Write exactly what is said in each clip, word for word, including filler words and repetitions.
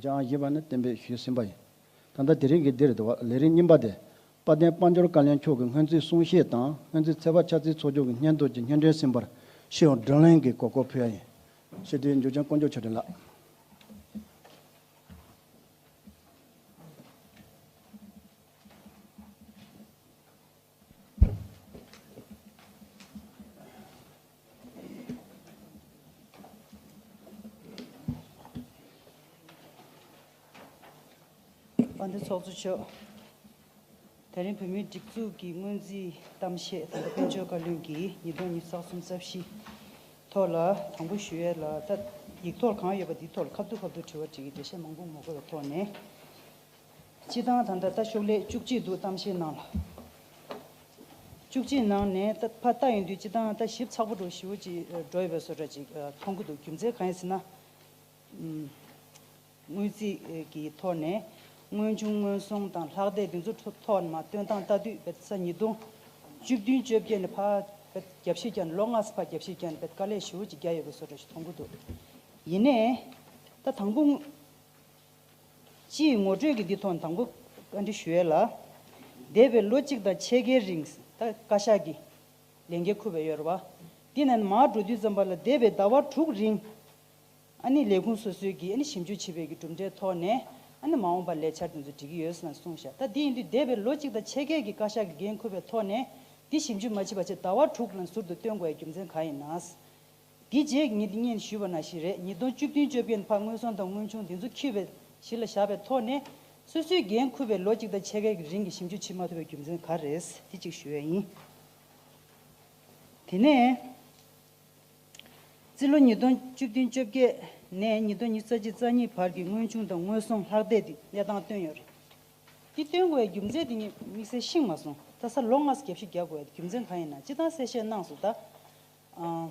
སྦྱང་བཞིན་པ་ནི་གཏན་འབེབས་ཞུས་ཟིན་པ་ཡིན། ད་ལྟ་དེ་རིང་གི་འདིར་འདུག་པ། ལས་རིམ་གཉིས་པ་དེ། དཔལ་ལྡན་དཔལ་འབྱོར་བཀའ་བློན་མཆོག་གི་སྔོན་རྩིས་གསུང་བཤད་དང་། སྔོན་རྩིས་ཚེས་པ་ཕྱག་རྩིས་ཚོགས་ཆུང་གི་སྙན་ཐོ་གྱི་སྙན་སྒྲོན་ཟིན་པར་ཤེས་ཡོན་བགྲོ་གླེང་གི་གོ་སྐབས་ཕུལ་ཡ་ཡིན། སྤྱི་འཐུས་འཇུ་ཆེན་དཀོན་མཆོག་ཆོས་སྒྲོན་ལགས། དཔལ་ལྡན་ཚོགས་གཙོ་མཆོག་དེ་རིང་བོད་མིའི་སྒྲིག་འཛུགས་ཀྱི་སྔོན་རྩིས་གཏམ་བཤད་ད་ལྟ་དཔལ་འབྱོར་བཀའ་བློན་གྱིས་ཉིས་སྟོང་ཉི་ཤུ་རྩ་གསུམ་རྩ་བཞི་ཐོག་ལ་དང་པོ་ཞུ་ཡས་ལ། ད་ཡིག་ཐོག་གང་ཡོད་པ་འདིའི་ཐོག་ལ་ཁ་ཐུག་ཁ་ཐུག་དྲི་བ་དྲི་གི། འགྲེལ་བཤད་མང་པོ་མ་དགོས་པའི་ཐོག་ནས། སྤྱི་བཏང་ད་ལྟ་ད་ཤོག་ལྷེ་བཅུ་གཅིག་འདུག་གཏམ་བཤད་ནང་ལ། བཅུ་གཅིག་ནང་ནས་ད་ཕར་ལྟ་ཡོང་དུས་སྤྱི་བཏང་ད་ཞིབ་ཚགས་པོ་འགྲོ་ཞེ་པོ་ཅིག་འགྲོ་ཡོད་པའི་བཟོ་འདྲ་ཅིག་མཐོང་གི་འདུག་རྒྱུ་མཚན་གང་ཡིན་ཟེར་ན། ཨུམ། སྔོན་རྩིས་ཀྱི་ཐོག་ནས་དངོས་བྱུང་དངོས་ཟོང་དང་ལྷག་བསྡད་དེ་ཚོ་ཐོག་ནས་མར་སྟོན་སྟངས་ལྟ་དུས་བེད་ས་ཉིས་སྟོང་བཅུ་བདུན་བཅོ་བརྒྱད་ནས་ཕར་བེད་རྒྱབ་བཤིག་བརྒྱབ་ནས། ལོ་ལྔ་ཙམ་ཕར་རྒྱབ་བཤིག་བརྒྱབ་ནས་བེད་དཀའ་ལས་ཞེ་པོ་ཅིག་བརྒྱབ་ཡོད་པའི་བཟོ་འདྲ་ཞིག་མཐོང་གི་འདུག་ཡིན་ནའི་ད་དང་པོ་སྤྱིའི་ངོ་སྤྲོད་ཀྱི་འདི་ཐོག་ནས་དང་པོ་བཀའ་འདྲི་ཞུ་ཡས་ལ། འདས་པའི་ལོ་གཅིག་དང་ཕྱེད་ཀའི་རིང་ད་བཀའ་ཤག་གིས་ལས་འགན་འཁུར་བའི་ཡོད་རེད་བ། འདི་ནས་མར་འགྲོ་དུས་ཙམ་པ་ལ་འདས་པའི་ཟླ་བ་དྲུག་རིང་། ཨ་ནི་ལས་ཁུངས་སོ་སོའི་གི་ཨ་ནི་ཞིབ་འཇུག་བྱེད་པའི་གི་གྲུབ་འབྲས་ཐོག་ནས་ཨ་ནི་མ་འོངས་པ་ལས་འཆར་དེ་ཚོ་སྒྲིག་གི་ཡོད་ཟེར་ན་གསུངས་ཤག་ད་འདི་ཡིན་དུས་འདས་པའི་ལོ་གཅིག་དང་ཕྱེད་ཀའི་གི་བཀའ་ཤག་གི་འགན་འཁུར་བའི་ཐོག་ནས་འདི་ཞིབ་འཇུག་མ་བྱས་པ་བྱས་ཟླ་བ་དྲུག་ལ་ཟུར་དུ་བཏོན་དགོས་ཡ་རྒྱུ་མཚན་གང་ཡིན་ན། འདི་རྗེས་ངས་འདི་སྔོན་ཞུས་པ་ནང་བཞིན་རེད། ཉིས་སྟོང་བཅུ་བདུན་བཅོ་བརྒྱད་ནས་ཕར་དངོས་ཟོང་དང་དངོས་ཆུང་འདི་ཚོ་འཁྱེར་བའི་གཞི་ལ་བཞག་པའི་ཐོག་ནས། སོ་སོའི་འགན་འཁུར་བའི་ལོ་གཅིག་དང་ཕྱེད་ཀའི་རིང་གི་ཞིབ་འཇུག་བྱེད་མ་ཐུབ་པའི་རྒྱུ་མཚན་ག་རེ་རེད། འདི་གཅིག་ཞུ་ཡ་ཡིན། དེ་ནས། རྩིས་ལོ་ཉིས་སྟོང་བཅུ་བདུན་བཅོ་བརྒྱད་ནས་ཉིས་སྟོང་ཉི་ཤུ་རྩ་གཅིག་རྩ་གཉིས་བར་གྱི་དངོས་ཆུང་དང་དངོས་ཟོང་ལྷག་བསྡད་དེ་གནས་སྟངས་བཏོན་ཡོད་རེད། འདི་བཏོན་དགོས་པའི་རྒྱུ་མཚན་དེ་ངས་དམིགས་བསལ་ཤེས་མ་སོང་། ད་ས་ལོ་ལྔ་ཙམ་རྒྱབ་བཤིག་རྒྱག་དགོས་པའི་རྒྱུ་མཚན་གང་ཡིན་ན། སྤྱིར་བཏང་གསལ་བཤད་གནང་སོང་། ད་ཨང་།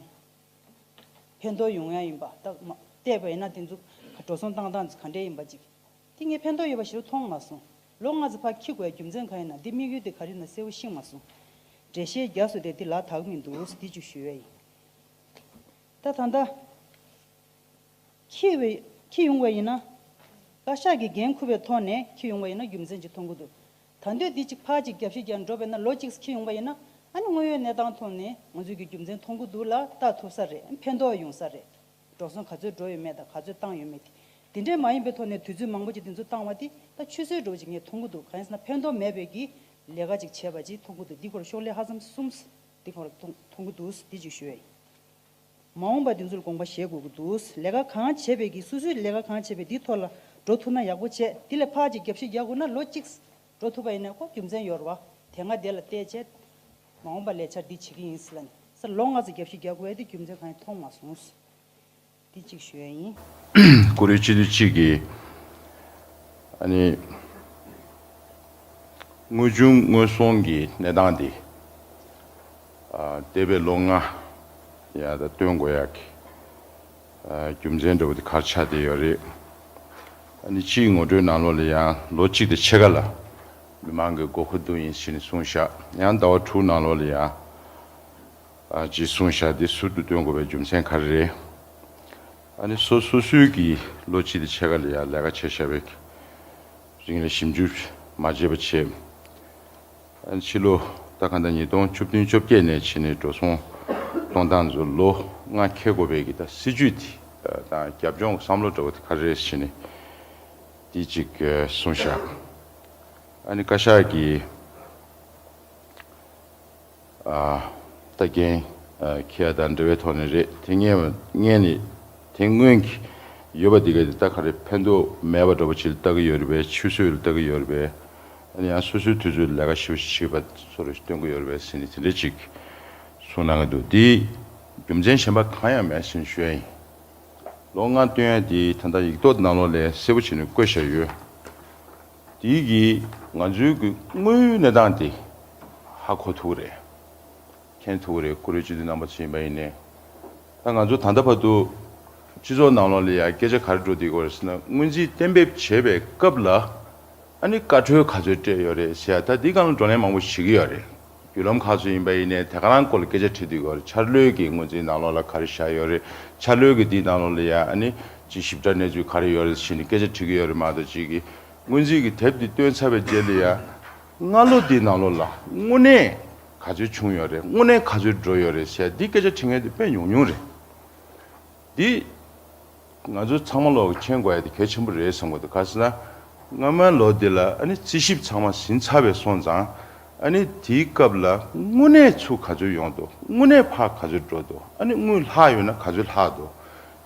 ཕན་ཐོགས་ཡོང་ཡ་ཡིན་པ། ད་མ་བལྟས་པ་ཡིན་ན་དེ་ཚོ་འགྲོ་སོང་བཏང་སྟངས་ཚོ་ག་འདྲས་ཡིན་པ་ཅིག་དེ་ངས་ཕན་ཐོགས་ཡོད་པ་ཞིག་མཐོང་མ་སོང་། ལོ་ལྔ་ཙམ་ཕར་འཁྱེར་དགོས་པའི་རྒྱུ་མཚན་གང་ཡིན་ན། འདི་དམིགས་ཡུལ་དེ་ག་རེ་ཡིན་ན་གསལ་པོ་ཤེས་མ་སོང་། འགྲེལ་བཤད་རྒྱག་སོང་དེ་འདི་ལག་བསྟར་གི་མི་འདུག་འདི་ཅིག་ཞུ་ཡ་ཡིན། ད་ད་ལྟ་འཁྱེར་བའི་འཁྱེར་ཡོང་བ་ཡིན་ན། བཀའ་ཤག་གིས་འགན་འཁུར་བའི་ཐོག་ནས་འཁྱེར་ཡོང་བ་ཡིན་ན་རྒྱུ་མཚན་ཅིག་མཐོང་གི་འདུག་ད་དུང་འདི་ཅིག་ཕར་ཅིག་རྒྱབ་བཤིག་རྒྱག་འགྲོ་བས་ན་ལོ་གཅིག་འཁྱེར་ཡོང་བ་ཡིན་ན། ཨ་ནི་དངོས་ཡོད་གནས་སྟངས་ཐོག་ནས་ང་ཚོས་ཀྱི་རྒྱུ་མཚན་མཐོང་གི་འདུག་ལ་ལྟ་ཐུབ་ས་རེད། ཕན་ཐོགས་ཡོང་ས་རེད། འགྲོ་སོང་ག་ཚོད་འགྲོ་ཡོད་མེད་དང་ག་ཚོད་བཏང་ཡོད་མེད་དེ། དེ་འདྲས་མ་ཡིན་པའི་ཐོག་ནས་དུས་ཚོད་མང་པོ་ཅིག་དེ་ཚོ་བཏང་བ་དེ་ད་ཆུད་ཟོས་འགྲོ་བ་ཅིག་ངས་མཐོང་གི་འདུག་གང་ཡིན་ཟེར་ན་ཕན་ཐོགས་མེད་པའི་གི་ལས་ཀ་ཅིག་བྱས་པ་ཅིག་མཐོང་གི་འདུག་འདི་སྐོར་ཤོག་ལྷེ་ཧ་ཙམ་གསུམ་འདི་སྐོར་མཐོང་མཐོང་གི་འདུག་འདི་ཅིག་ཞུ་ཡ་ཡིན། མ་འོངས་པ་འདི་ཚོར་དགོངས་པ་བཞེས་དགོས་ཀྱི་འདུག་ལས་ཀ་གང་བྱས་པའི་གི་སོ་སོའི་ལས་ཀ་གང་བྱས་པའི་འདི་ཐོག་ལ་འགྲོ་ཐུབ་ན་ཡག་པོ་བྱས། འདི་ལས་ཕར་ཅིག་རྒྱབ་བཤིག་རྒྱག་དགོས་ན་ལོ་གཅིག་འགྲོ་ཐུབ་པ་ཡིན་ན་ཁོ་རྒྱུ་མཚན་ཡོད་རེད་བ། དེ་སྔ་དེ་ལ་བལྟས་བྱས། མ་འོངས་པ་ལས་འཆར་འདི་བྱེད་ཀྱི་ཡིན་ཟེར་ལ་ནི། ས་ལོ་ལྔ་ཙམ་རྒྱབ་བཤིག་རྒྱག་དགོས་ཡ་དེ་རྒྱུ་མཚན་གང་ཡང་མཐོང་མ་སོང་། འདི་གཅིག་ཞུ་ཡ་ཡིན། བཀུར་འོས་སྤྱི་འཐུས་གཅིག་གིས་ཨ་ནི་དངོས་བྱུང་དངོས་ཟོང་གི་གནས་སྟངས་འདི། ཨ། འདས་པའི་ལོ་ལྔ་ཡ་ད་སྟོན་དགོས་ཡག་གི། ཨ། རྒྱུ་མཚན་འདྲ་བོ་དེ་ག་རེ་ཆགས་བསྡད་ཡོད་རེད། ཨ་ནི་སྤྱིའི་ངོ་སྤྲོད་ནང་ལོགས་ལ་ཡང་ལོ་གཅིག་དང་ཕྱེད་ཀ་ལ་མི་མང་གི་དགོས་མཁོ་འདུག་ཡིན་ཞེས་ནས་གསུངས་ཤག་ཡང་ཟླ་བ་དྲུག་ནང་ལོགས་ལ་ཡང་། ཨ། ཅེས་གསུངས་ཤག་འདི་ཟུར་དུ་སྟོན་དགོས་པའི་རྒྱུ་མཚན་ག་རེ་རེད། ཨ་ནི་སོ་སོ་སོའི་གི་ལོ་གཅིག་དང་ཕྱེད་ཀ་ལ་ཡང་ལས་ཀ་བྱས་བཞག་པའི་རིང་ལ་ཞིབ་འཇུག་མ་བྱས་པ་བྱས། ཕྱི་ལོ་ད་ག་འདྲ་ཉིས་སྟོང་བཅུ་བདུན་བཅོ་བརྒྱད་ནས་བྱས་ནས་འགྲོ་སོང་གཏོང་སྟངས་ཚོ་ལོ་ལྔ་འཁྱེར་དགོས་པའི་གི་ད་སྲིད་ཇུས་དེ་དང་རྒྱབ་ལྗོངས་བསམ་བློ་འདྲ་བོ་དེ་ག་རེ་རེད་བྱས་ནས་དེ་གཅིག་གསུངས་ཤག་ཨ་ནི་བཀའ་ཤག་གིས་ད་འགན་འཁྱེར་ཡ་དང་འབྲེལ་བའི་ཐོག་ནས་རེད། དེ་སྔོན་སྔོན་ནས་དེ་སྔོན་གྱི་ཡོད་པ་འདི་ག་དེ་ད་ག་རེ་ཕན་ཐོགས་མེད་པ་འདྲ་པོ་ཅིག་ལ་ལྟ་གི་ཡོད་རེད་པས། ཆུད་ཟོས་ལ་ལྟ་གི་ཡོད་རེད་པས། ཨ་ནི་ཡང་སོ་སོའི་དུས་ཚོད་ལས་ཀ་ཞེ་པོ་ཞིག་བྱེད་པ་ཚོར་སྟོན་གི་ཡོད་རེད་པས་ཟེར་ནས་དེ་འདྲ་ཅིག་གསུངས་གནང་གི་འདུག་འདི་རྒྱུ་མཚན་གཞན་པ་གང་ཡང་མེད་ཟེར་ནས་ཞུ་ཡ་ཡིན། ལོ་ལྔ་སྟོན་ཡ་འདི་ད་ལྟ་ཡིག་ཐོག་ནང་ལོགས་ལ་གསལ་པོ་བྱས་ནས་བཀོད་བཞག་ཡོད། དེ་གིས་ང་ཚོའི་གི་དངོས་ཡོད་གནས་སྟངས་དེ་ཧ་གོ་ཐུབ་ཀྱི་རེད། མཁྱེན་ཐུབ་ཀྱི་རེད། བཀུར་འོས་སྤྱི་འཐུས་རྣམ་པ་ཚོ་ཡིན་པ་ཡིན་ནའི། ད་ང་ཚོ་ད་ལྟ་བར་དུ་སྤྱི་ཚོགས་ནང་ལོགས་ལ་ཡང་སྐད་ཆ་ག་རེ་འགྲོ་བསྡད་ཀྱི་ཡོད་རེད་ཟེར་ན། སྔོན་རྩིས་གཏན་འབེབས་བྱེད་པའི་སྐབས་ལ་ཨ་ནི་བཀའ་འཁྲོལ་ག་ཚོད་སྤྲད་ཡོད་རེད་ཟེར་ཡ། ད་འདི་སྒང་ལ་བགྲོ་གླེང་མང་པོ་བྱེད་ཀྱི་ཡོད་རེད། བརྒྱུད་ལམ་ཁག་ཚོ་ཡིན་པ་ཡིན་ནའི་དེ་ག་རང་སྐོར་ལ་སྐད་ཆ་དྲིས་བསྡད་ཀྱི་ཡོད་རེད། འཆར་ལོས་ཀྱི་སྔོན་རྩིས་ནང་ལོགས་ལ་ག་རེ་བཞག་ཡོད་རེད། འཆར་ལོས་ཀྱི་འདི་ནང་ལོགས་ལ་ཡང་ཨ་ནི་ ཅིག་ཞིབ་ཕྲ་གནས་ཚུལ་ག་རེ་ཡོད་རེད་ཟེར་ནས་སྐད་ཆ་དྲི་གི་ཡོད་རེད་མ་གཏོགས། ཅིག་གི་སྔོན་རྩིས་ཀྱི་དེབ་འདི་བཏོན་ཚར་བའི་རྗེས་ལ་ཡ། སྔ་ལོ་འདིའི་ནང་ལོགས་ལ་དངོས་གནས་ག་ཚོད་བྱུང་ཡོད་རེད། དངོས་གནས་ག་ཚོད་འགྲོ་ཡོད་རེད་ཟེར་འདི་སྐད་ཆ་དྲི་མཁན་དེ་དཔེ་ཉུང་ཉུང་རེད། འདི་ང་ཚོ་ཚང་མ་ལོག་མཁྱེན་དགོས་ཡ་དེ་གལ་ཆེན་པོ་རེད་བསམ་གི་འདུག་ག་ཟེར་ན། སྔ་མའི་ལོ་འདི་ལ་ཨ་ནི་རྩིས་ཞིབ་ཚང་མ་ཟིན་ཚར་བའི་སོང་ཙང་། ཨ་ནི་དེའི་སྐབས་ལ་དངོས་གནས་ཚུར་ག་ཚོད་ཡོང་འདུག་དངོས་གནས་ཕར་ག་ཚོད་འགྲོ་འདུག་ཨ་ནི་དངུལ་ལྷག་ཡོད་ན་ག་ཚོད་ལྷག་འདུག་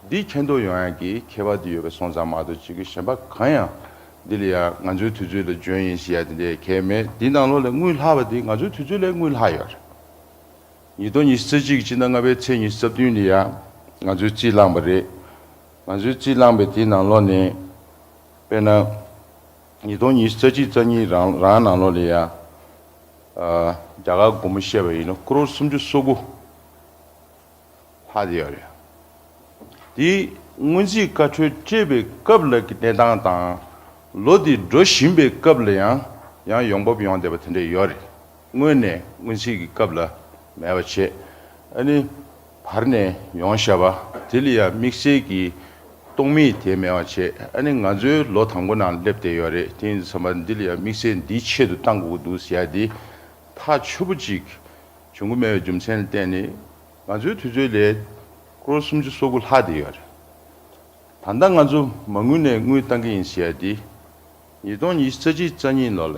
འདི་མཁྱེན་རྟོགས་ཡོང་ཡ་གི་ཁྱད་པར་འདི་ཡོད་པའི་སོང་ཙང་མ་གཏོགས། ཅིག་གི་གཞན་པ་གང་ཡང་འདི་ལ་ཡ་ང་ཚོའི་དུས་ཚོད་ལ་འཇོན་ཡིན་ཟེར་ཡ་དེ་འདྲ་གལ་མེད། འདི་ནང་ལོགས་ལ་དངུལ་ལྷག་པ་འདི་ང་ཚོའི་དུས་ཚོད་ལ་དངུལ་ལྷག་ཡོད་རེད། ཉིས་སྟོང་ཉི་ཤུ་རྩ་གཅིག་གི་སྤྱི་ཟླ་ལྔ་པའི་ཚེས་ཉི་ཤུ་རྩ་བདུན་ལ་ཡ་ང་ཚོའི་རྩིས་བླངས་པ་རེད། ང་ཚོའི་རྩིས་བླངས་པའི་དེའི་ནང་ལོགས་ནས་དཔེར་ན་ཉིས་སྟོང་ཉི་ཤུ་རྩ་གཅིག་རྩ་གཉིས་རང་རང་ནང་ལོགས་ལ་ཡ། ཨ། རྒྱ་གར་སྒོར་མོ་བཤད་པ་ཡིན་ན་ཀོ་རོར་སུམ་ཅུ་སོ་དགུ་ལྷག་བསྡད་ཡོད་རེད། དེ་སྔོན་རྩིས་བཀའ་འཁྲོལ་སྤྲད་པའི་སྐབས་ལ་གི་གནས་སྟངས་དང་། ལོ་དེ་འགྲོ་བཞིན་པའི་སྐབས་ལ་ཡང་ཡང་ཡོང་འབབ་ཡོང་བསྡད་པ་དེ་འདྲ་ཡོད་རེད། སྔོན་ནས་སྔོན་རྩིས་ཀྱི་སྐབས་ལ་མེད་པ་བྱས། ཨ་ནི་བར་ནས་ཡོང་བཞག་པ་དེ་ལ་ཡང་དམིགས་བསལ་གྱི་སྟོང་མིག་དེ་མེད་པ་བྱས། ཨ་ནི་ང་ཚོའི་ལོ་དང་པོ་ནང་སླེབས་བསྡད་ཡོད་རེད། དེ་ཡིན་དུས་ཙམ་པ་འདི་ལ་ཡང་དམིགས་བསལ་འདིའི་ཆེད་དུ་བཏང་དགོས་ཀྱི་འདུག་ཟེར་ཡ་དེ་ཐག་ཆོད་པོ་ཅིག་བྱུང་གི་མེད་པའི་རྒྱུ་མཚན་ལ་བརྟེན་ནས། ང་ཚོའི་དུས་ཚོད་ལས་ཀོ་རོར་སུམ་ཅུ་སོ་དགུ་ལྷག་བསྡད་ཡོད་རེད། ད་ལྟ་ང་ཚོ་མ་དངུལ་ནས་དངུལ་བཏང་གི་ཡིན་ཟེར་ཡ་དེ། ཉིས་སྟོང་ཉི་ཤུ་རྩ་གཅིག་རྩ་གཉིས་ལོ་ལ་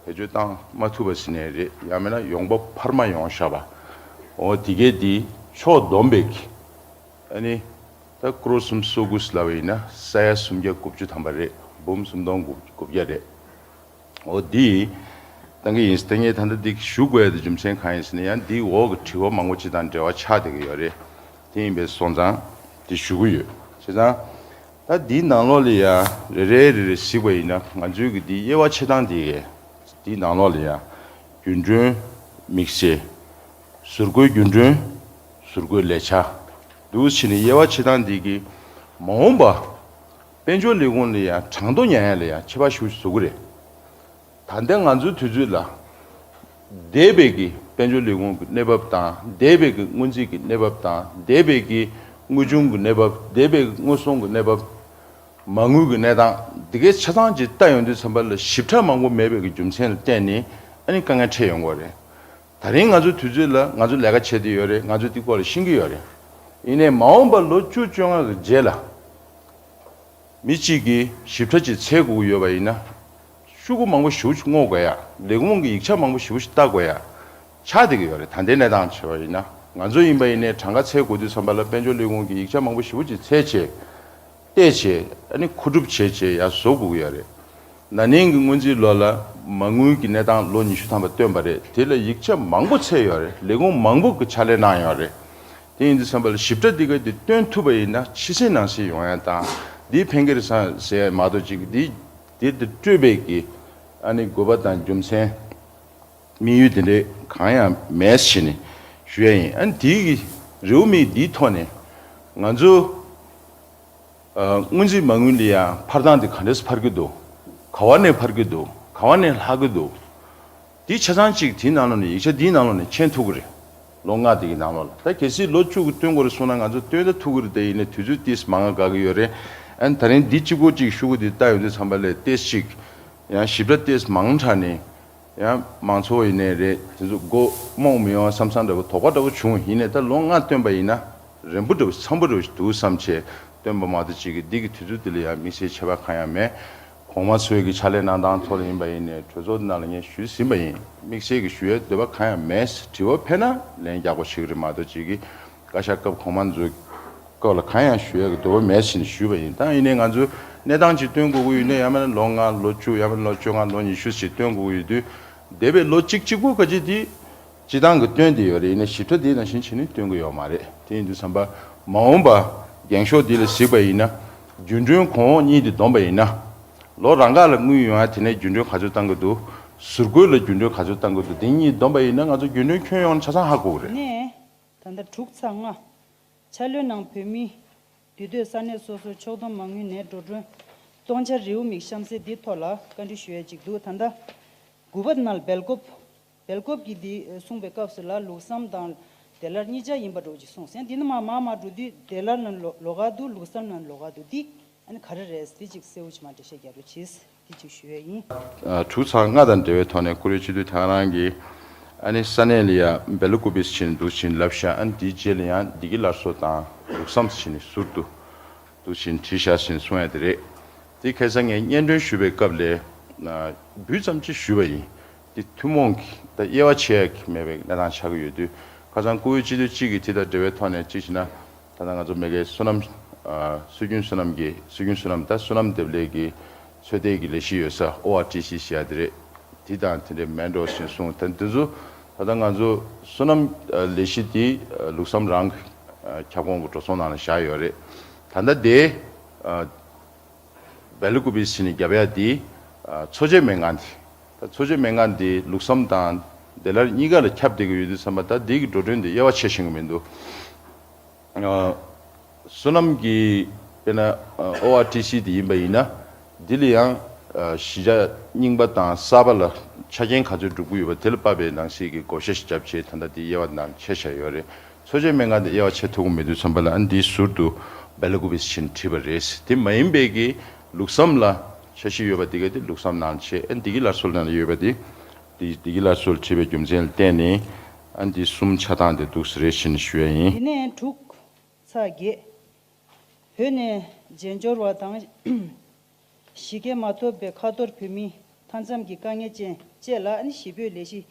བེད་སྤྱོད་བཏང་མ་ཐུབ་པ་ཟེར་ནའི་རེད། ཡང་མིན་ན་ཡོང་འབབ་འཕར་མ་ཡོང་བཞག་པ། འོ་དེ་གས་དེ་ཕྱོགས་བསྡོམས་པའི་གི། ཨ་ནི་ད་ཀོ་རོར་སུམ་ཅུ་སོ་དགུ་ཟེར་ལབ་པ་ཡིན་ན་ས་ཡ་སུམ་བརྒྱ་དགུ་བཅུ་ཐམ་པ་རེད། འབུམ་སུམ་སྟོང་དགུ་བརྒྱ་རེད། འོ་འདི་བཏང་གི་ཡིན། ད་ངས་ད་ལྟ་འདི་ཞུ་དགོས་ཡ་དེ་རྒྱུ་མཚན་གང་ཡིན་ཟེར་ན། ཡང་འདིའི་འོག་གི་དྲི་བ་མང་པོ་ཅིག་དང་འབྲེལ་བ་ཆགས་བསྡད་ཀྱི་ཡོད་རེད། དེ་ཡིན་པའི་སོང་ཙང་འདི་ཞུ་གི་ཡོད། བྱས་ཙང་ད་འདིའི་ནང་ལོགས་ལ་ཡ་རེ་རེ་རེ་རེ་གཟིགས་པ་ཡིན་ན། ང་ཚོའི་གི་འདིའི་དབྱེ་བ་ཕྱེ་སྟངས་འདི་གས། འདིའི་ནང་ལོགས་ལ་ཡ་རྒྱུན་གྲོན་དམིགས་བསལ། ཟུར་བཀོལ་རྒྱུན་གྲོན། ཟུར་བཀོལ་ལས་འཆར། འདུག་སེ་བྱས་ནས་དབྱེ་བ་ཕྱེ་སྟངས་འདི་གིས་མ་འོངས་པ་དཔལ་འབྱོར་ལས་ཁུངས་ལ་ཡང་གྲངས་ཐོ་ཉར་ཡ་ལ་ཡང་ཁྱད་པར་ཞེ་པོ་ཅིག་བཟོ་གི་རེད། ད་ལྟ་ང་ཚོའི་དུས་ཚོད་ལ་འདས་པའི་གི་དཔལ་འབྱོར་ལས་ཁུངས་ཀྱི་གནས་བབ་དང་། འདས་པའི་གི་སྔོན་རྩིས་ཀྱི་གནས་བབ་དང་། འདས་པའི་གི་དངུལ་བྱུང་གི་གནས་བབ། འདས་པའི་གི་དངུལ་སྲུང་གི་གནས་བབ། མ་དངུལ་གྱི་གནས་སྟངས་འདི་གའི་ཆ་ཚང་ཅིག་ལྟ་ཡོང་དུས་ཙམ་པ་ལ་ཞིབ་ཕྲ་མང་པོ་མེད་པའི་གི་རྒྱུ་མཚན་ལ་བརྟེན་ནས་ཨ་ནི་དཀའ་ངལ་འཕྲད་ཡོང་གི་རེད། ད་རིང་ང་ཚོའི་དུས་ཚོད་ལ་ང་ཚོ་ལས་ཀ་བྱེད་བསྡད་ཡོད་རེད། ང་ཚོ་འདི་སྐོར་ལ་ཤེས་ཀྱི་ཡོད་རེད། ཡིན་ནའི་མ་འོངས་པ་ལོ་བཅུ་བཅོ་ལྔ་གི་རྗེས་ལ་མི་གཅིག་གིས་ཞིབ་ཕྲ་ཅིག་འཚོལ་དགོས་ཀྱི་ཡོད་པ་ཡིན་ན། ཤོག་གུ་མང་པོ་ཞེ་པོ་ཅིག་བསྔོག་དགོས་ཡ། ལས་ཁུངས་ཀྱི་ཡིག་ཆ་མང་པོ་ཞེ་པོ་ཅིག་ལྟ་དགོས་ཡ་ཆགས་བསྡད་ཀྱི་ཡོད་རེད། ད་ལྟའི་གནས་སྟངས་བྱས་པ་ཡིན་ན། ང་ཚོ་ཡིན་པ་ཡིན་ནའི་གྲངས་ཀ་འཚོལ་དགོས་དུས་ཙམ་པ་ལ་དཔལ་འབྱོར་ལས་ཁུངས་ཀྱི་ཡིག་ཆ་མང་པོ་ཞེ་པོ་ཅིག་འཚོལ་བྱས། བལྟས་བྱས། ཨ་ནི་མཁོ་སྒྲུབ་བྱས་བྱས་ཡར་བཟོ་དགོས་ཀྱི་ཡོད་རེད། ན་ནིང་གི་སྔོན་རྩིས་ལོ་ལ་མ་དངུལ་གྱི་གནས་སྟངས་ལོ་ཉི་ཤུ་ཐམ་པ་བཏོན་པ་རེད། དེ་ལ་ཡིག་ཆ་མང་པོ་འཚོལ་ཡོད་རེད། ལས་ཁུངས་མང་པོ་གི་ཕྱག་ལས་གནང་ཡོད་རེད། དེ་ཡིན་དུས་ཙམ་པ་ལ་ཞིབ་ཕྲ་འདི་ག་འདི་བཏོན་ཐུབ་པ་ཡིན་ན་ཕྱི་གསལ་ནང་གསལ་ཡོང་ཡ་དང་། འདི་ཕན་གྱི་རེད་བསམ་ཟེར་ཡ་མ་གཏོགས། ཅིག་འདི་འདི་འདི་སྤྲོད་པའི་གི་ཨ་ནི་དགོས་པ་དང་རྒྱུ་མཚན། དམིགས་ཡུལ་དེ་འདྲའི་གང་ཡང་མེད་ཟེར་ནས་ཞུ་ཡ་ཡིན། ཨ་ནི་དེའི་རེའུ་མིག་འདིའི་ཐོག་ནས་ང་ཚོ་ཨ་སྔོན་རྩིས་མ་དངུལ་ལ་ཡང་འཕར་སྟངས་དེ་ག་འདྲས་འཕར་གྱི་འདུག་ག་བ་ནས་འཕར་གྱི་འདུག་ག་བ་ནས་ལྷག་གི་འདུག་དེ་ཆ་ཚང་གཅིག་དེའི་ནང་ལོགས་ནས། ཡིག་ཆ་འདིའི་ནང་ལོགས་ནས་མཁྱེན་ཐུབ་ཀྱི་རེད། ལོ་ལྔ་དེ་གི་ནང་ལོགས་ལ། ད་གལ་སྲིད་ལོ་བཅུ་གི་སྟོན་དགོས་རེད་གསུངས་ན་ང་ཚོ་སྟོན་ད་ཐུབ་ཀྱི་རེད། དེ་ཡིན་ནའི་དུས་ཚོད་ཏོག་ཙམ་མང་ང་འགོར་གྱི་ཡོད་རེད། ཨ་ནི་ད་རིང་འདི་གཅིག་པོ་གཅིག་ཞུ་གི་འདི་ལྟ་ཡོང་དུས་ཙམ་པ་ལ་ཏོག་ཙམ་ཅིག་ཡང་ཞིབ་ཕྲ་ཏོག་ཙམ་མང་དྲགས་ནས། ཡང་མང་ཚོགས་ཡིན་ནའི་རེད། དེ་ཚོ་མགོ་རྨོངས་མི་ཡོང་བསམ་བསམ་འདྲ་པོ། དོགས་པ་འདྲ་པོ་བྱུང་། ཡིན་ནའི་ད་ལོ་ལྔ་བཏོན་པ་ཡིན་ན་རན་པོ་འདྲ་པོ་འཚམ་པོ་འདྲ་པོ་ཞིག་འདུག་བསམ་བྱས་བཏོན་པ་མ་གཏོགས། ཅིག་གི་འདི་གི་དུས་ཚོད་འདི་ལ་ཡང་དམིགས་བསལ་ཁྱད་པར་གང་ཡང་མེད། གོང་མ་ཚོས་ཀྱི་ཕྱག་ལས་གནང་སྟངས་ཐོག་ལ་ཡིན་པ་ཡིན་ནའི་གྲོས་ཚོགས་འདི་ནང་ལ་ངས་ཞུས་ཟིན་པ་ཡིན། དམིགས་བསལ་གྱི་ཞུ་ཡའི་འདོད་པ་གང་ཡང་མེད། དྲི་བ་ཕེབས་ན་ལན་རྒྱག་དགོས་ཞིག་རེད་མ་གཏོགས། ཅིག་གི་བཀའ་ཤག་སྐབས་གོང་མ་ཚོའི་སྐབས་ལ་གང་ཡང་ཞུ་ཡག་གི་འདོད་པ་མེད་ཟེར་ནས་ཞུས་པ་ཡིན། ད་ཡིན་ནའི་ང་ཚོས་གནས་སྟངས་ཅིག་སྟོན་དགོས་ཀྱི་ཡོད་ན། ཡང་མིན་ན་ལོ་ལྔ་ལོ་བཅུ། ཡང་མིན་ན་ལོ་བཅོ་ལྔ་ལོ་ཉི་ཤུ་ཞིག་སྟོན་དགོས་ཀྱི་ཡོད་དུས། འདས་པའི་ལོ་གཅིག་གཅིག་པོ་ག་ཅིག་དེ་སྤྱི་བཏང་གི་སྟོན་བསྡད་ཡོད་རེད། ཡིན་ནའི་ཞིབ་ཕྲ་དེ་ནང་བཞིན་བྱས་ནས་སྟོན་གྱི་ཡོད་མ་རེད། དེ་ཡིན་དུས་ཙམ་པ་མ་འོངས་པ་འགེངས་ཤོག་འདི་ལ་གཟིགས་པ་ཡིན་ན། རྒྱུན་གྲོན་གོང་འོག་གཉིས་དེ་བསྡོམས་པ་ཡིན་ན། ལོ་རང་འགག་ལ་དངུལ་ཡོང་ཡ་དེ་ནས་རྒྱུན་གྲོན་ག་ཚོད་བཏང་གི་འདུག་ཟུར་བཀོལ་ལ་རྒྱུན་གྲོན་ག་ཚོད་བཏང་གི་འདུག་དེ་གཉིས་བསྡོམས་པ་ཡིན་ན་ང་ཚོ་རྒྱུན་གྲོན་ཁྱོན་ཡོངས་ཆ་ཚང་ཧ་གོ་གི་རེད། ནས་ད་ལྟ་དྲུག་ཚེག་ལྔ། འཆར་ལོའི་ནང་བོད་མིའི་དུས་སྟོན་ས་གནས་སོ་སོའི་ཕྱོགས་བསྡོམས་མ་དངུལ་ནས་འགྲོ་གྲོན་གཏོང་འཆར་རེའུ་མིག་གཤམ་གསལ་འདིའི་ཐོག་ལ་བཀའ་འདྲི་ཞུ་ཡ་ཅིག་འདུག་ད་ལྟ་དགུ་པ་ནང་སྦེལ་ཀོབ། སྦེལ་ཀོབ་ཀྱིས་འདི་གསུངས་པའི་སྐབས་སུ་ལ་ལུགས་བསམ་དང་ དེ་ལ་གཉིས་ཆ་ཡིན་པ་འདྲ་བོ་ཅིག་གསུངས་ཟིན། འདི་ནི་མ་མ་མ་འགྲོ་དུས་དེ་ལ་ནི་ལོ་ལོགས་ཀ་འདུག་ལུགས་བསམ་ནང་ལོགས་ཀ་འདུག་འདི་ཨ་ནི་ག་རེ་རེད། འདི་ཅིག་གསལ་བོ་ཅིག་མ་འགྲེལ་བཤད་རྒྱག་རོགས་གྱིས། འདི་ཅིག་ཞུ་ཡས་ཡིན། ཨ། དྲུག་ཚེག་ལྔ་དང་འབྲེལ་བའི་ཐོག་ནས་བཀུར་འོས་སྤྱི་འཐུས་ད་ག་རང་གིས་ཨ་ནི་ས་གནས་ལ་ཡ་བེ་ལ་ཀུ་པིས་བྱིན་འདུག་བྱིན་ལབ་ཤག་ཨ་ནི་དེའི་རྗེས་ལ་ཡང་བདེ་སྐྱིད་སླར་གསོ་དང་ལུགས་བསམ་བྱིན་ནས་ཟུར་དུ་འདུག་བྱིན་བྲིས་ཤག་བྱིན་གསུང་ཡ་དེ་རེད། དེ་ཁ་སང་ངས་སྙན་སྒྲོན་ཞུ་བའི་སྐབས་ལ་ཨ་འབུལ་ཙམ་ཅིག་ཞུས་པ་ཡིན། དེ་ཐུན་མོང་གི་ད་དབྱེ་བ་ཕྱེ་ཡ་གི་མེད་པའི་གནས་སྟངས་ཆགས་ཀྱི་ཡོད་དུས། ཁ་སང་བཀུར་འོས་སྤྱི་འཐུས་གཅིག་གིས་དེ་དང་འབྲེལ་བའི་ཐོག་ནས་གཅིག་བྱས་ན། ད་ལྟ་ང་ཚོ་མ་གིའི་བསོད་ནམས། ཨ། སྲོལ་རྒྱུན་བསོད་ནམས་ཀྱི་སྲོལ་རྒྱུན་བསོད་ནམས་ད་བསོད་ནམས་འདེབས་ལས་ཀྱི་ཚོད་ལྟའི་གི་ལས་གཞི་ཡོད་ས་ཨོ་ཨར་ཊི་སི་ཞེས་ཡ་དེ་རེད། དེ་དང་དེ་འདྲའི་མེད་འགྲོ་ཞེས་གསུངས། ད་འདི་ཚོ་ད་ལྟ་ང་ཚོ་བསོད་ནམས་ལས་གཞི་དེ་ལུགས་བསམ་རང་གི་ཁྱབ་ཁོངས་ཀྱི་འགྲོ་སོང་ནང་ལ་བཞག་ཡོད་རེད། ད་ལྟ་དེ། ཨ། བེ་ལ་ཀུ་པིས་བྱིན་ནས་རྒྱབ་ཡ་དེ། ཨ། འཚོ་བྱེད་སྨན་ཁང་དེ། ད་འཚོ་བྱེད་སྨན་ཁང་དེ་ལུགས་བསམ་དང་དེ་ལ་གཉིས་ཀ་ལ་ཁྱབ་བསྡད་ཀྱི་ཡོད་དུས་ཙམ་པ། ད་དེ་གི་འགྲོ་གྲོན་དེ་དབྱེ་བ་ཕྱེ་ཤེས་ཀྱི་མི་འདུག་ཨ། བསོད་ནམས་ཀྱི་དཔེར་ན་ཨོ་ཨར་ཊི་སི་དེ་ཡིན་པ་ཡིན་ན། འདི་ལ་ཡང་ཨ་གཞིས་ཆགས་རྙིང་པ་དང་གསར་པ་ལ་ཆ་རྐྱེན་ག་ཚོད་བསྒྲུབ་ཀྱི་ཡོད་པ་དེ་ལ་དཔག་པའི་ནང་གསེས་ཀྱི་བགོ་བཤའ་ཞིག་བརྒྱབ་བྱས། ད་ལྟ་དེ་དབྱེ་བ་ནང་ཕྱེ་བཞག་ཡོད་རེད། འཚོ་བྱེད་སྨན་ཁང་དེ་དབྱེ་བ་ཕྱེ་ཐུབ་ཀྱི་མེད་དུས་ཙམ་པ་ལ། ཨ་ནི་འདིའི་ཟུར་དུ་བེ་ལ་ཀུ་པིས་བྱིན་བྲིས་པ་རེད། དེ་མ་ཡིན་པའི་གི་ལུགས་བསམ་ལ་འཆར་གཞི་ཡོད་པ་དེ་ག་དེ་ལུགས་བསམ་ནང་བྱས། ཨ་ནི་བདེ་སྐྱིད་སླར་གསོ་ནང་ལ་ཡོད་པ་དེ། དེ་བདེ་སྐྱིད་སླར་གསོར་བྲིས་པའི་རྒྱུ་མཚན་ལ་བརྟེན་ནས། ཨ་ནི་འདི་གསུམ་ཆ་ཚང་དེ་འདུག་ས་རེད་ཞེས་ཞུ་ཡ་ཡིན། དེ་ནས་དྲུག་ཚེག་བརྒྱད། བོད་ནས་རྗེས་འབྱོར་བ་དང་གཞིས་སྐྱེས་མ་ཐོབ་པའི་ཁ་ཐོར་བོད་མི་མཐའ་མཚམས་ཀྱི་དཀའ་ངལ་ཅན་བཅས་ལ་ཨ་ནི་གཞིས་སྤོས་ལས་གཞི་